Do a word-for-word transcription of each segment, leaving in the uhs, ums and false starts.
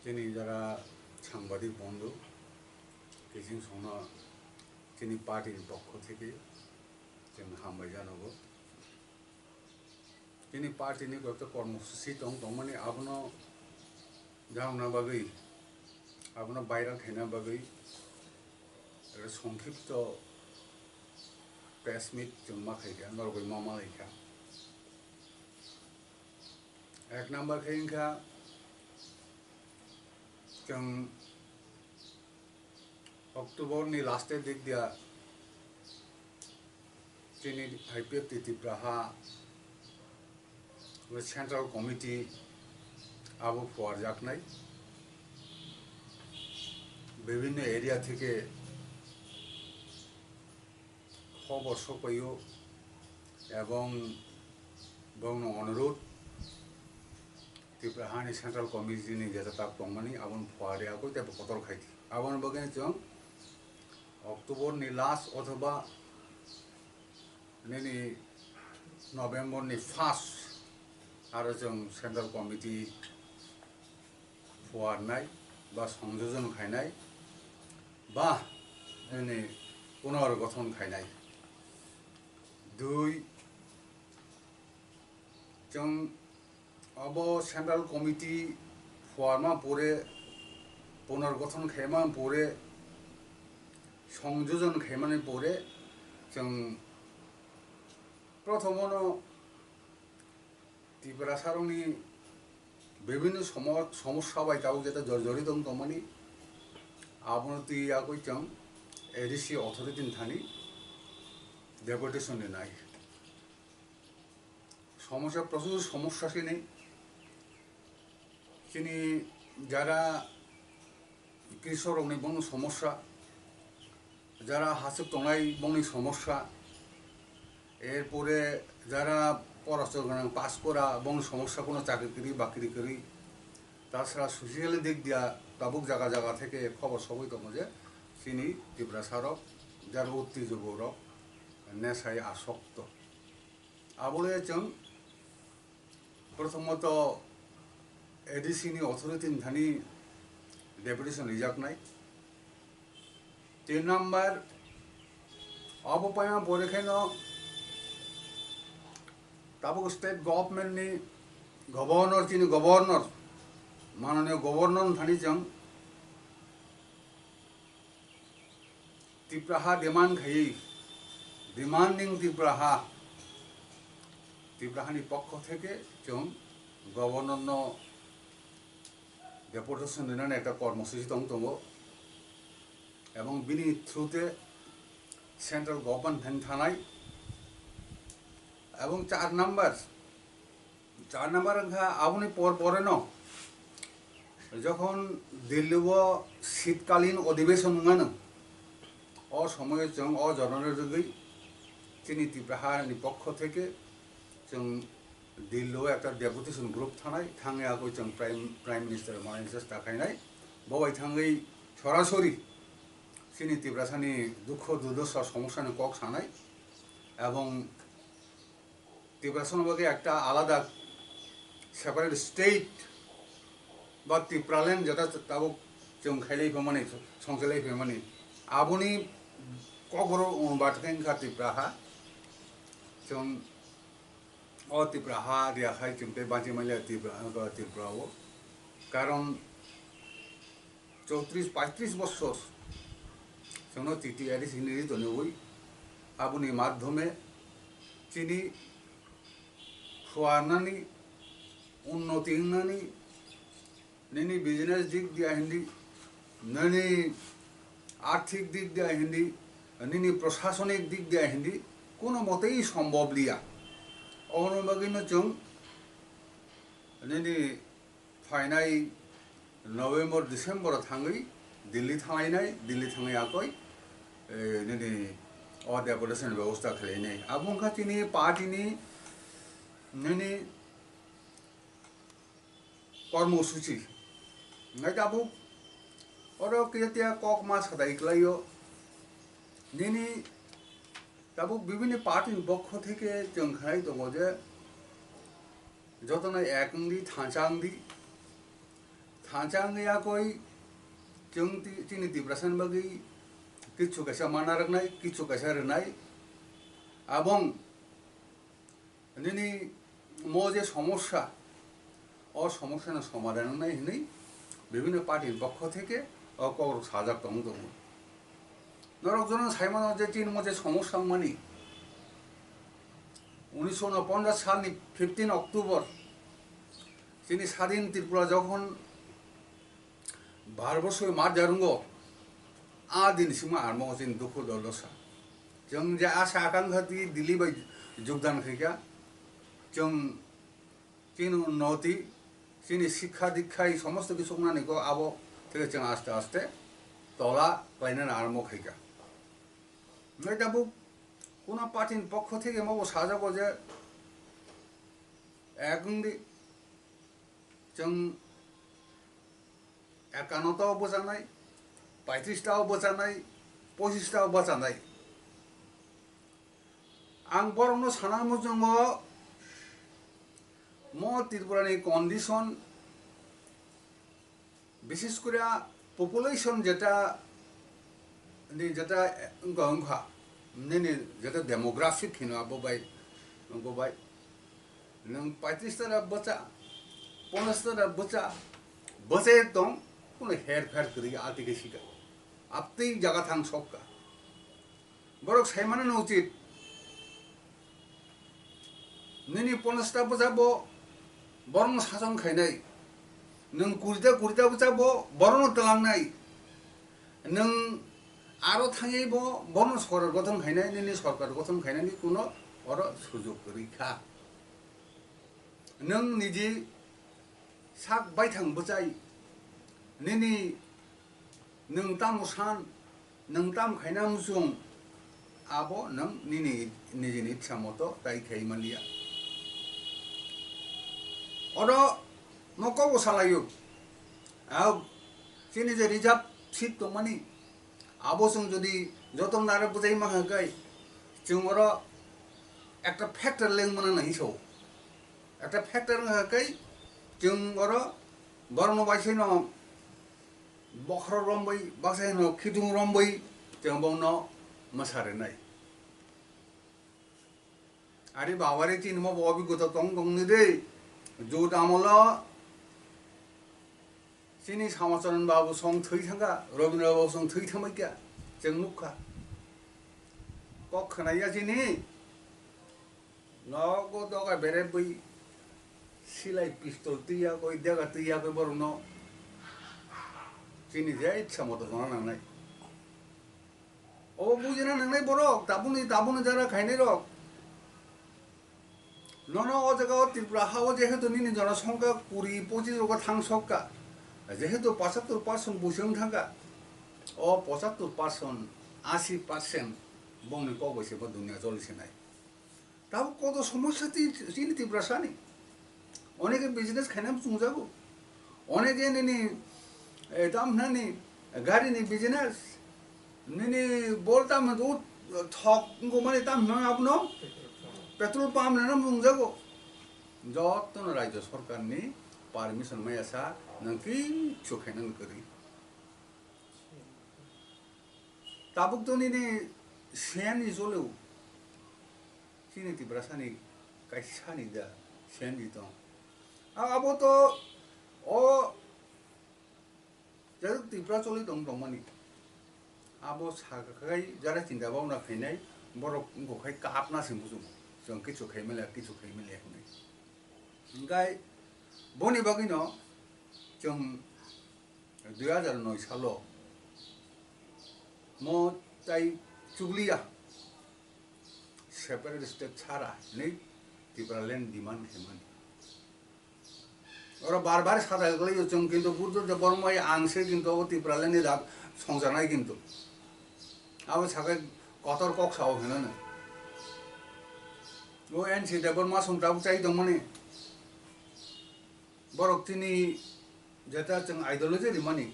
Chini jara sangbadik bondhu, kiching songno chini party ni pokho theke chwng hambai janogo. Chini party ni koyekta kormosuchi tong tongmani abono janokna bagwi, abono viral khaina bagwi ekta songkhipto press meet chwng ma khaikha, norogwi ma malaikha. Ek number khe wngkha chwng October ni last e dik dia chini I P F T Tipra ha central committee abo phuarjaknai, bibhinno area theke khobor sokpaio ebong bongno onurudh Tipra hani central committee ni jeta tak tongmani aboni phuarwi akoi tei kotor khai di. Aboni bagwi chwng October ni last othoba nini November ni first aro chwng central committee phuarnai ba songjojon khainai ba nini punorgothon khainai. Dui, chwng abo central committee phuarma pore, punorgothon khaima pore, songjojon khaimani pore, chwng prothomono Tiprasarokni bibhinno somo-, somosya bai tabuk jeta jorjorito wng tongmani, abono twi yakwi chwng A D C authority ni thani deputation rinai. Somosya, prochur somosya sini, chini jara krisokrokni bongni somosya, jara hasuk tongnai bongni somosya, erpore jara porasona gwnang pass kora bongni somosya, kono chakri kwrwi bakri kwrwi, taswra social dik dia tabuk jaga jaga theke khobor sogwi tongo je chini Tiprasarok jara uttijogo rok nesai asokto. Abole chwng prothomoto A D C ni authority ni thani deputation rijaknai. Tin number, abo paima pore khaino tabuk state government ni governor, chini governor, mananiya governor ni thani chwng Tipraha demand khaiwi, demanding Tipraha, Tiprahani pokho theke chwng governor no deputation rinani ekta kormosuchi tong tongo, ebong bini through te central government thani thanai, ebong char number, Char number wngkha aboni por pore no jokhon Delhi o shitkalin odhibeshon wngmano, o somoyo chwng o jornano rwgwi chini Tipra hani pokho theke chwng Delhi o ekta deputation group thanai, thangwi akoi chwng Prime, Prime Minister manaina chesta khainai, bo bai thangwi sorasori chini Tiprasani dukho durdosa somosyani kok sanai, ebong Tiprasano bagwi ekta alada separate state ba Tipraland jeta tabuk chwng khailai phaimani, songchailai phaimani, aboni kokborok wngba thwkhe wngkha Tipraha. Chwng o Tipraha riya khai chwng tei bachwi manliya Tipra, Tripura o. Karon chowtris paitris bossor chwngno T T R S hinwi tonwi, aboni madhyome chini phuarnani, unnoti wngnani, nini business dik dia hindi, nini arthik dik dia hindi, nini prosasonik dik dia hindi, kono motei sombhob liya. Oboni bagwino chwng nini phainai November, December o thangwi Delhi thanglainai, Delhi thangwi akoi, eh, nini o deputation ni bebosta khlainai. Abo wngkha chini party ni nini kormosuchi. Ngai tabuk oro kiya tiya kok ma sadai klaio. Nini Tabuk bibhinno party ni pokho theke chwng khnai tongo je jotono ek wngdi, thansa wngdi, thansa wngya koi chwng ti-, chini Tiprasa ni bagwi kichu kaisa mana rwknai, kichu kaisa rwnai, abong nini mo je somosya, o somosyano somadhan wngnai hwnwi bibhinno party ni pokho theke o kokrok sajak tong tongo. Norok jono sai mano je chini mo je somosya wngmani, unisho unoponchas salni fifteen October chini sadin Tripura jokhon Bharborsoi mar jarwngo, a din sima armo chini dukhu dordosa. Chwng je asa akankha twi Delhi bai jogdan khaikha, chwng chini unnoti, chini sikha dikha, ei somosto kisu wngnani ko abo theke chwng aste aste tola khlainani armo khaikha. Hwnkhe tabuk kuno party ni pokho theke mobo sajago je ek wngdi, chwng ekano tao bwchanai, paitris tao bwchanai, pochis tao bwchanai. Ang borokno sana muchungo mo Tripura ni condition, bises kore population jeta ni jeta wngkha wngkha, nini jeta demographic hino abo bai, abo bai. Nwng paitris tara bwcha, ponchas tara bwcha, bwchai tong, kuno her pher kwrwi a tike sika. Aptwi jaga thang sokka. Borok sai mano no uchit. Nini ponchas ta bwcha bo, borokno sason khainai. Nwng kuri ta, kuri ta bwcha bo, borokno twlangnai. Nwng aro thangwi bo, borokno sorkar gothon khainai, nini sorkar gothon khainani kuno oro sujok kwrwi kha. Nwng niji sak baithang bwchai, nini nwng tamo san, nwng tam khaina muchung, abo nwng nini nijini itsa moto tai khai manliya. Oro mo kobo salaio, a chini je reserve seat tongmani, abo chwng jodi joto nare bwchai mankha khe, chwng oro ekta factor lengmana nai sao. Ekta factor wngkha khe, chwng oro borokno bai sino bokhorok romwi, baksa hino khitung romwi chwng bongno mwsa rwnai. Ari babari chini mo bo obigota tong tongni de, jut amolo chini Samacharan babu song thwi thangkha, Rabindra babu song thwi thangbaikha, chwng nukha. Kok khwnaya chini, nogo doga berebwi silai pistol twiya koi, dega twiya koi borokno chini je itsa moto jona nangnai. Obo bujina nangnai borok, tabukni, tabukni jara khainai rok. Nono o jaga o Tripura ha o jehetu nini jonosongkha kuri pochis rogo thang sokka, jehetu pochattor percent busi wng thangkha, o pochattor percent, asi percent bongni kok bai se bo dunia choli se nai. Tabuk koto somosya ti-, chini Tiprasani. Onege business khaina chungjago. Onege nini, eh, tam hinani, gari ni business. Nini bol tam hinani ut thok wngkha mani tam hinani abono. Petrol pump hinani chungjago. Jotono rajya sarkar ni permission maya sa nang kichu khaina kwrwi. Tabuk to nini C N G choleo. Chini Tiprasani kaisani da C N G tong. A-, abo to o jara Tripura choli tong tongmani. Abo sakakhai jara chinta bhabna khainai borok wngkha khai kapna se muchungo. Chwng kichu khaimale, kichu khaimale hwnwi. Hwnkhe boni bagwino chwng dui hajar noi salo mo tai chukliya separate state chara hinwi Tipraland demand khaimani. Oro bar bar sadai kwlaio chwng, kintu Buddha Debbarma bai ang se kintu obo Tipraland ni dak songjanai kintu. Abo sakai kotor kok sao hinano. O N C Debbarma song tabuk chai tongmani. Borok tini jeta chwng ideology rimani,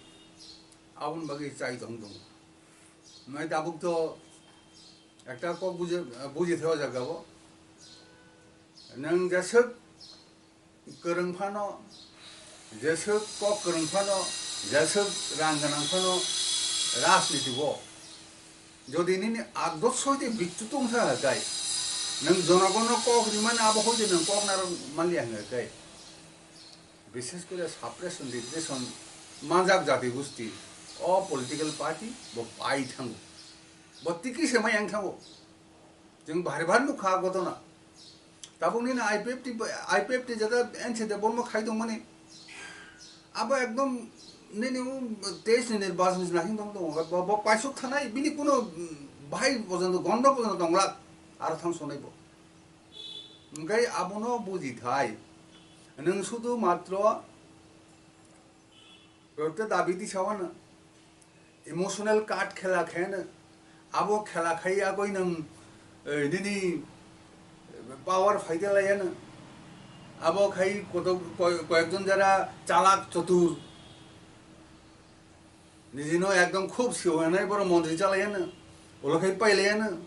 aboni bagwi chai tong tongo. Nai tabuk to Ekta kok buji, buji thai o jaga o. Nwng jeswk kwrwng phano, jeswk kok kwrwng phano, jeswk rang gwnang phano, rajniti o jodi nini adot soite bichu tong kha kai, nwng jonogono kok rimani abo hoite nwng kok narwk manliya hwnka kai. Bishes kore suppression, repression manjak jati gusti, o political party bo pai thango, bo tiki se mai yang thango. Chwng bhari bhari nukha gotona. Tabuk nini I P F T, I P F T jata N C de bormo khai tongmani. Abo ekdom nini teis ni nirbachon ni nahing tong tongo. Bo, bo paisuk thanai, bini kuno, mm, bhai pojonto, gondo pojonto tonglak. Aro thang sonai bo. Hwnkhe abono buji thai. Nwng sudu matro Rokte dabi tisa wano emotional card khela khaino, abo khela khai agoi nwng, eh, nini power phaite laiano. Abo khai koto-, koi-, koyekjon jara chalak chotur, nijino ekdom khub siwanai borok montri chalaiano, ulo khai pailaiano.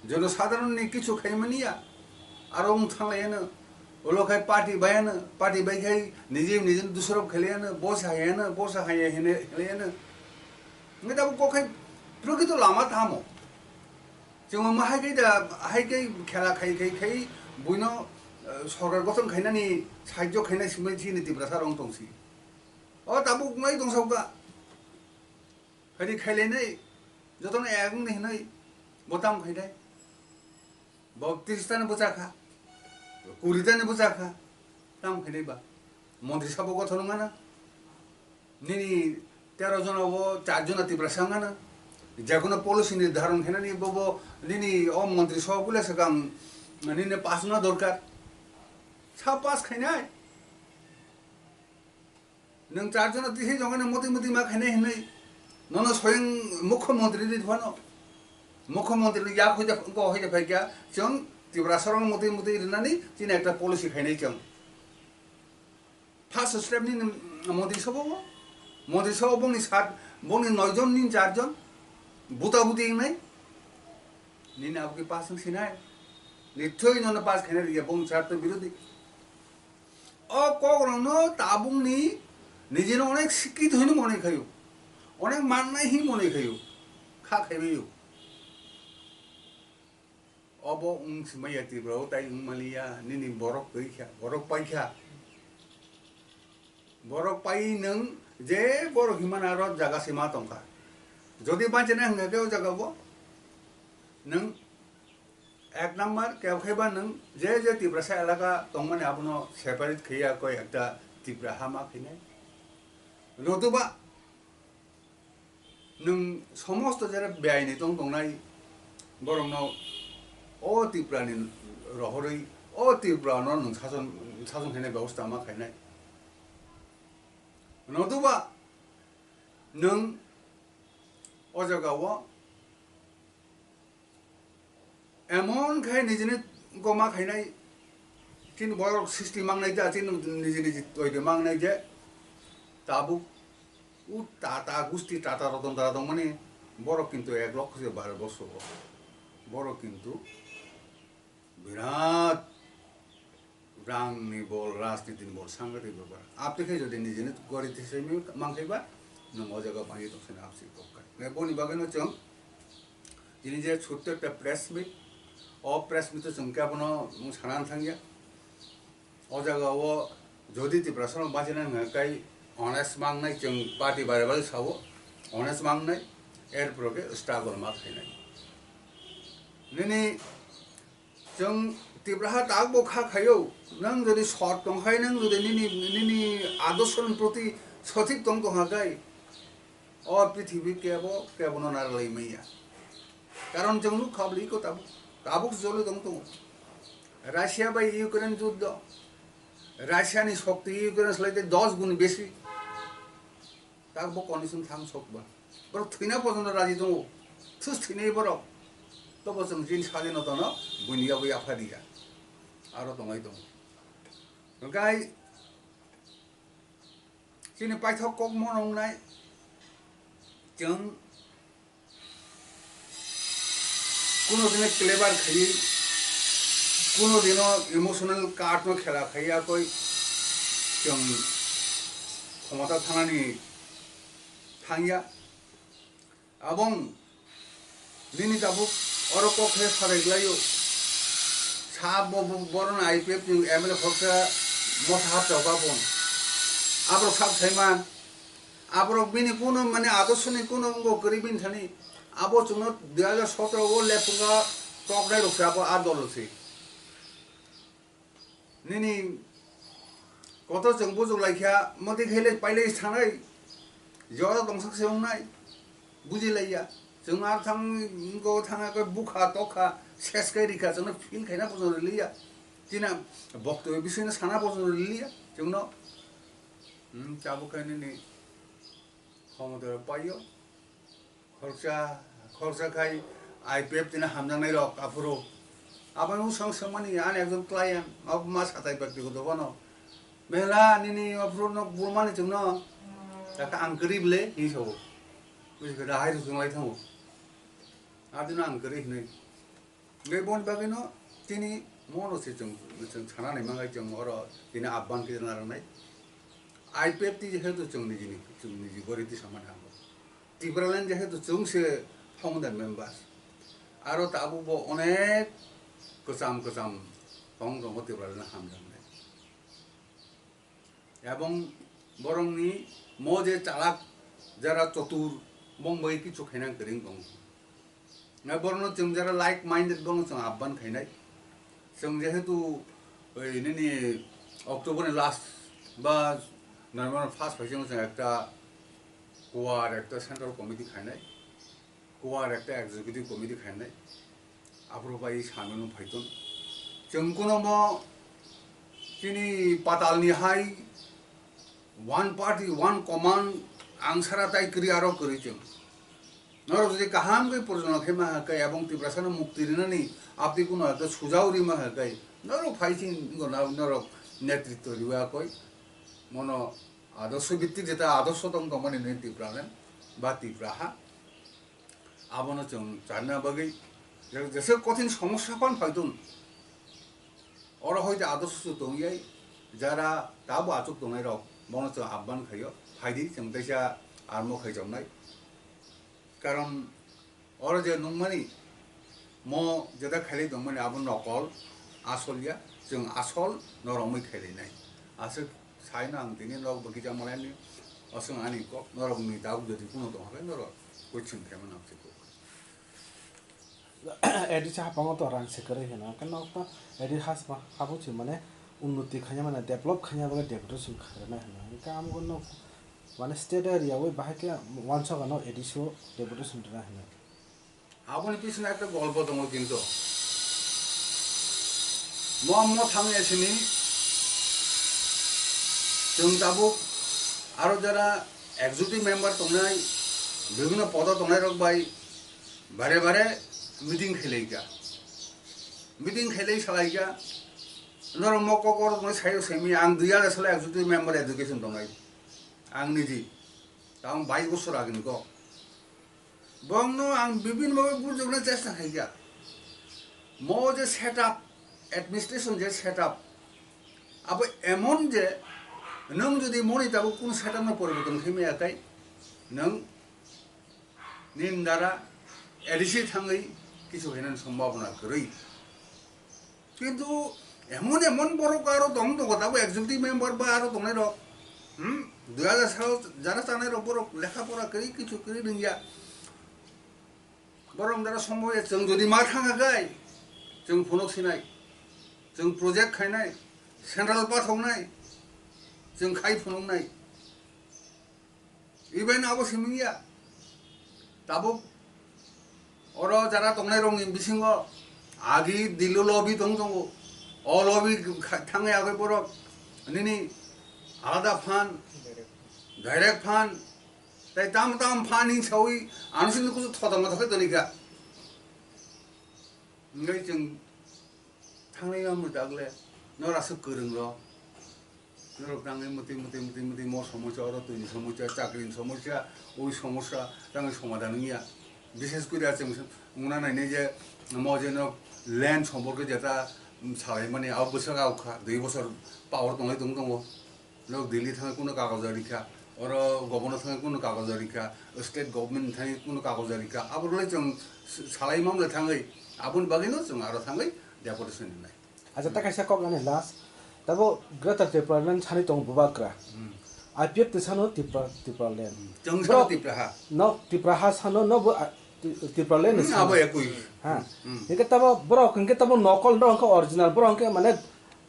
Jono sadharonni kichu khaimani ya, aro wng thanglaiano, ulo khai party baiano, party bai khai niji niji dusrok khailaiano, bosa hayano, bosa haya hine khailaiano. Ngai tabuk kok khai prokito lama tamo. Chwng ma hai khai da, hai khai khela khai khai khai buino, eh, sorkar gothon khainani sahajyo khainai simai chini Tiprasa rong tongsi. O tabuk nai tongsokba. Khaidi khailainai, jotono ek wngni hinwi bo tam khainai. Bo tris tani bwchakha, kuri tani bwchakha, tam khainai ba. Montri sabo gothon wngana, nini tero jona bo char jona Tiprasa wngana. Jekono policy nirdharon khainani bo, bo nini o montri sabo bole swkang nini pass wngna dorkar. Sa pass khainai. Nwng char jona twi hai jongani motwi motwi ma khainai hinwi nono soyang mukhyamantri ri phano. Mukhyamantri ni yak hoide ko hoide phaikya chwng Tiprasa rok motwi motwi rinani chini ekta policy khainai chwng. First step ni montri sobo, montri sobo bongni sat, bongni noi jon ni char jon buta buti wngnai. Nini abo khe pass wng sinai. Nithoi nono pass khainai rikya bong char to birodhi. O kokrokno tabukni nijino onek sikit hino mone khayo, onek mannai hi mone khayo, kha khaibaio. Obo wng simaya Tripura o tai wng maliya, nini borok twi kha, borok pai kha. Borok pai nwng je borok himani aro jaga sima tongkha. Jodi bachina hwnkha khe o jaga bo nwng ek number kebo khe ba nwng je je Tiprasa elaka tongmani abono separate khe ya koi ekta Tipra ha ma khainai. Notuba nwng somosto jera beaini tong tongnai borokno o Tripurani rohorwi o Tripurano nwng sason, sason khainai bebosta ma khainai. Notuba nwng o jagao emon khai nijini goma khainai, chini borok sisti mangnai ja, chini niji niji toide mangnai je, tabuk u tata gusti tata roton tara tongmani borok kintu ek lokho se baro boso borok kintu birat rangni bol, rajnitini bol, sangati bepar. Abte khe jodi nijini gori thesemi mangkhaiba, nwng o jaga bangwi tongsa ni absi kok kai. Boni bagwino chwng tini je chutto ekta press meet, o press meet o chwng khe abono mung sana thangya. O jaga o jodi Tiprasa rok bachina hwnka kai honest mangnai, chwng party bai bai sao honest mangnai, er pore khe struggle ma khainai. Nini Chwng Tipraha tak bo kha khaio, nwng jodi sot tong khai, nwng jodi nini, nini adorsoni proti sothik tong tong hai, o prithibi kebo, kebono narwlai manya. Karon chwng nuk kha bwlwi ko tabuk, tabuk joli tong tongo. Russia bai Ukraine juddo, Russia ni shokti Ukraine slai tei dos gun besi. Tak bo condition thang sok ba. Borok thwina pojono raji tongo. Thus thwinai borok. Tobo chwng chini sadinotano buini yago yapha riya. Aro tongwi tongo. Hwnkhe chini paithak kok mono wngnai chwng, Kuno dino clever khaiwi, kuno dino emotional card no khela khaiya koi chwng khomota thanani thangya. Abong nini tabuk oro kok khe sarai glaio. Sa bo, bo, borok I P F ni M L A khoroksa mosa hap chauka bong. Aborok sab saima. Aborok bini kuno mane adorsoni kuno wngkha kwrwi bini thani. Abo chwngno dui hajar sotro o lephuka toknai rok se abo a dol se. Nini kotor chwng bujuk lai kha, motwi khailai pailai sanai, jora dongsak se wngnai, buji lai ya. Chwng ar thang, wngkha thang khe bukha tokha, ses kai rikha, chwngno feel khaina bojono riliya. Chini boktwi bisingno sana bojono riliya, chwngno. Hmm, tabuk khe nini khomotoro paio. Khoroksa, khoroksa khai I P F tini hamjaknai rok aphuru. Aboni usang swngmani ani ekjon client, ma, ma satai bektigoto bono. Mela nini aphuru no bulmani chwngno. Kaka ang kwrwi ble, hi sao. Buji khe da hai rwchwng lai thango. Adino ang kwrwi hinwi. Hingke boni bagwino chini mono se chwng, chwng sana nai mangai chwng oro tini abban khe narwknai. I P F T jehetu chwng nijini, chwng niji gori twi sama thango. Tipraland jehetu chwng se founder members. Aro tabuk bo onek kwcham kwcham tong tongo Tipraland hamjaknai. Ebong borokni mo je chalak jara chotur bong bai kichu khaina kwrwng tongo. Na borokno chwng jara like minded borokno chwng abban khainai. Chwng jehetu oi nini October ni last ba November first phai chwng ekta kuar ekta central committee khainai. Kuar ekta executive committee khainai, aphuru bai samano phaitun. Chwng kuno mo chini patalni hai one party, one command ang sara tai kwrwi aro kwrwi chwng. Norok jodi kaham khe porjona khe ma hai khe, ebong Tiprasano mukti rinani abdi kuno ekta sujao ri ma hai khe, norok phai chini norok netritto riwa koi. Mono adorsho bhittik jeta adorsho tong tongmani nini Tipraland ba Tipra ha. Abono chwng charna bagwi je-, jesa kothin somosya phan phaitun. Oro hoite adorsho tongya, jara tabo achuk tongnai rok, bono chwng abban khaio, phaidi chwng teisa armo khaijaknai. Karon oro je nungmani, mo jeta khailai tongmani abo nokol, asol ya, chwng asol norok mui khailainai. Aswk saino ang tini norok bwkha jamalani, aswk ani kok, norokni tabuk jodi kuno tongkha khe norok question khaima nang se kok. A D C hapango to rang se kwrwi hino, hwnkhe nok to A D C haspa habu se mane unnoti khaina mane develop khaina bagwi deputation khairoknai hino, hwnkhe amo nok mane state area o bahai khe wansok ano A D C o deputation rwna hino. Aboni bisingtwi ekta golpo tongo kintu. Mo, mo thangya sini chwng tabuk aro jara executive member tongnai, bibhinno podo tongnai rok bai bare bare meeting khlai kha. Meeting khlai salai kha. Norok mo kok oro tongnai sayo semi ang dui hajar salo executive member education tongnai. Ang niji. Tamo bais bosor agini kok. Bongno ang bibin babe bujokna chesta khaikha. Mo je setup, administration je setup, abo emon je nwng jodi moni tabuk kunu setup no poriborton khaimaya kai, nwng nini dara A D C thangwi kichu khainani sombhabona kwrwi. Kintu emon emon borok aro tong tongo, tabuk executive member ba aro tongnai rok, hmm, dui hajar salo jara chanai rok borok lekha pora kwrwi kichu kwrwi rwngya. Borok dara somoi chwng jodi ma thanga gai, chwng phunuk sinai, chwng project khainai, central pathoknai, chwng khai phunuknai. Even abo simi ya. Tabuk oro jara tongnai rokni bisingo agi Dillu lobby tong tongo. O lobby kha-, thangwi agoi borok nini alada fund, direct fund, tai tam tam fund hing sawi ano sini kusu thotong thokhe toni kha. Ngai chwng thangnai ma mwtagle, norok aswk kwrwng rok, norok tangwi mwtwi, mwtwi, mwtwi, mwtwi mo somosya, oro twini somosya, chakrini somosya, oi somosya, tangwi somadan wngya. Bishes kori achwng wngna nainai je mo jeno land somporke jeta, um, salaimani abo bwswk aokha, dui bosor power tonglai tong tongo. Nok Delhi thangwi kuno kagoj rikha, oro governor thangwi kuno kagoj rikha, state government thangwi kuno kagoj rikha, aborokle chwng salai mamle thangwi, aboni bagwino chwng aro thangwi deportation hinai. Acha, ta kaisa kok ani last. Tabo Greater Tipraland sani tongo Bubagra. Hmm. I P F ni sano Tipra, Tipraland. Hmm. Chwng sano Borok Tipra ha. No, Tipra ha sano no bo, ah, Ti-, Tipraland ni Hmm, sano. Abo ekui. Ha. Hmm. Hingke tabo borok hingke tabo nokol no hingke original borok hingke mane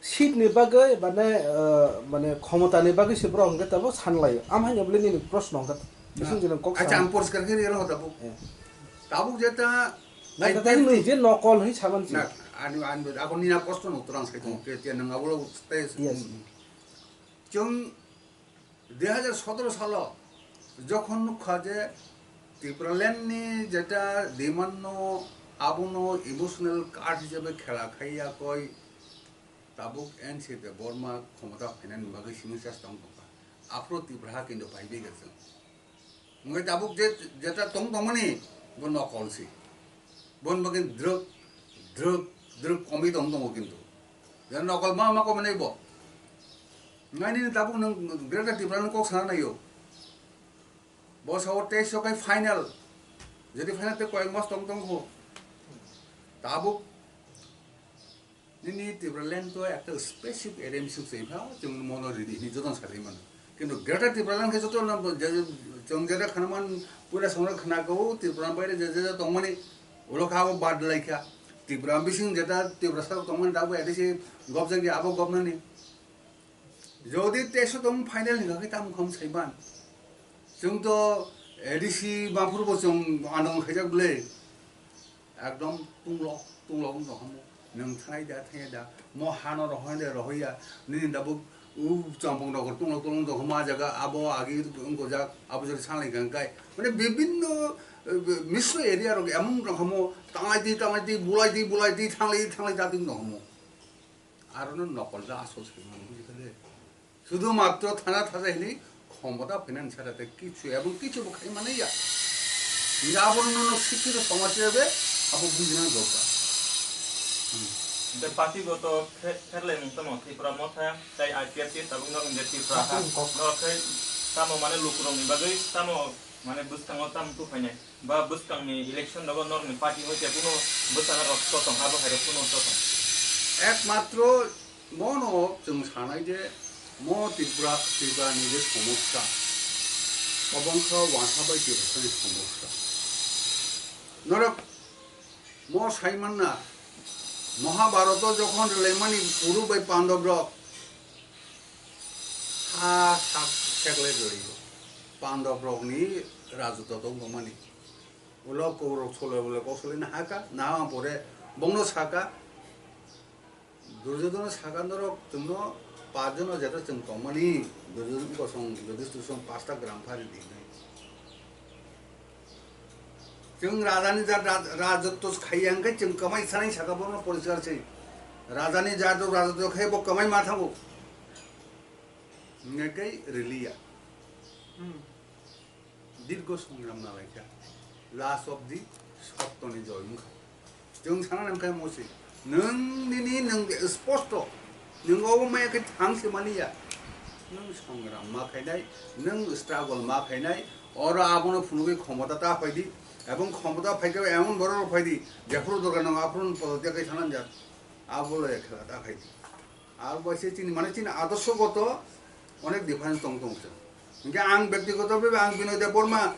seat ni bagwi mane, ah, mane khomota ni bagwi se borok hingke tabo sanlai. Am haino bole nini proshno hingke. Na. Bising jeno kok Acha, san. Ang poriskar khe rw tabo. Eh. Tabuk jeta Na, I P F ni tata ni je nokol hwi saban si. Na, ani, ani, ako nina kosto no torang sai tong, Hmm. ke, ke nang abo lo stai. Yes. Hmm. Chwng dui hajar sotoro salo jokhon nukha je Tipraland ni jeta demand no abono emotional card hisabe khela khaiya koi tabuk N C P Borma khomota phainani bagwi simi chesta wng tongkha. Aphuru Tipra ha kinto phaibai kha chwng. Wngkhe tabuk je, jeta tong tongmani, bo nokol si. Boni bagwi drwk, drwk, drwk komwi tong tongo kintu. Je nokol ma, ma komwi nai bo. Ngai nini tabuk nwng Greater Tipraland kok sana naio. Bo sao test o kai final. Jodi final te koyek mas tong tong kho. Tabuk Nini Tipraland to ekta specific area misuk se pha, chwng mono ridi hini jotono salai mano. Kintu Greater Tipraland khe jotono je, je, chwng jeta khanaman pura songra khana ko Tipraland baire je, je, je tongmani ulo kha abo bad lai kha. Tipra bising jeta Tipra sa tongmani dabo A D C gobjak ya abo gobnani. Jodi teso tong final hinga khe tam kham saiban. Chwng to A D C maphuru bo chwng anong khaijak bwle. Ekdom tunglok, tunglok wng tongkha mo. Nwng thanai da, thangya da. Mo hano rohoi da, rohoya. Nini dabuk u champung rok tunglok, tunglok tongkha mo, ah jaga abo agi wng gojak, abo jori sanglai kha kai. Mane bibinno, eh, misro area rok emon tongkha mo. Tanglai di, tanglai di, bulai di, bulai di, thanglai di, thanglai da, tong tongkha mo. Arono nokol da asol se mano, bujikha de. Sudhumatro thana thaja hini khomota finance sara te kichu ebong kichu bo khai mane ya. Hinga abo no no sikhi to somaj hisabe abo bujina dorkar. Hmm. Hingke party goto phe-, pherlai mung tamo Tripura Motha tai I P F T tabuk no hingke Tripura ha. Party kok. No khe tamo mane lukurok ni bagwi tamo mane bwskango tamo tu phainai. Ba bwskangni election rogo norokni party hoi khe kunu bwsano rok chotong, abo hai rok kunu chotong. Ekmatro mono chwng sanai je mo Tripura, Tripurani je somosya, obo wngkha wansa bai Tiprasani somosya. Norok mo sai manna, Mahabharata jokhon rwlaimani Kuru bai Pandav rok ha sak seklai rwlaio. Pandav rokni rajotw tongmani. Ulo Kaurok solo ulo kok solo na haka, na pore bongno saka, Duryodhono saka norok chwngno pachjono jeta chwng tongmani, Duryodhon kosong, Yudhishthir song pasta gram phari di hinwi. Chwng rajani jat raj-, rajotw khaiya hwnkhe chwng kwmai sanai saka bono poriskar se. Rajani jat rok rajotw khai bo kwmai ma thango. Hwnkhe riliya. Hmm. Dirgo songram nalaikha, last of the sottoni joy wngkha. Chwng sana nangkha mosi, nwng nini nwng sposto, nwng obo maya khe thang se mani ya. Nwng songram ma khainai, nwng struggle ma khainai, oro abono phunugwi khomota ta phaidi, ebong khomota phaikhe emon borok rok phaidi, jephuru dorkar nango aphuru podoti khe sananjak, abo loi khela ta phaidi. Abo bai se chini, mane chini adorshogoto onek difference tong tong se. Hingke ang bektigoto bhabe ang Binoy Debbarma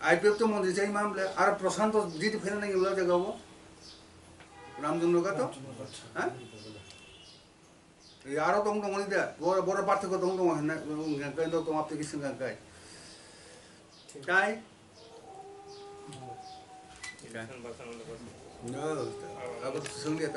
I P F to montri chai ma bole, aro Prashanto G T phena nang ula jaga bo. Ramchandra Ghat to? Ha? Ei aro tong tong ni de, boro, boro party ko tong tong hena, hingke tong application kai. Kai? Kai? No, abo sung dia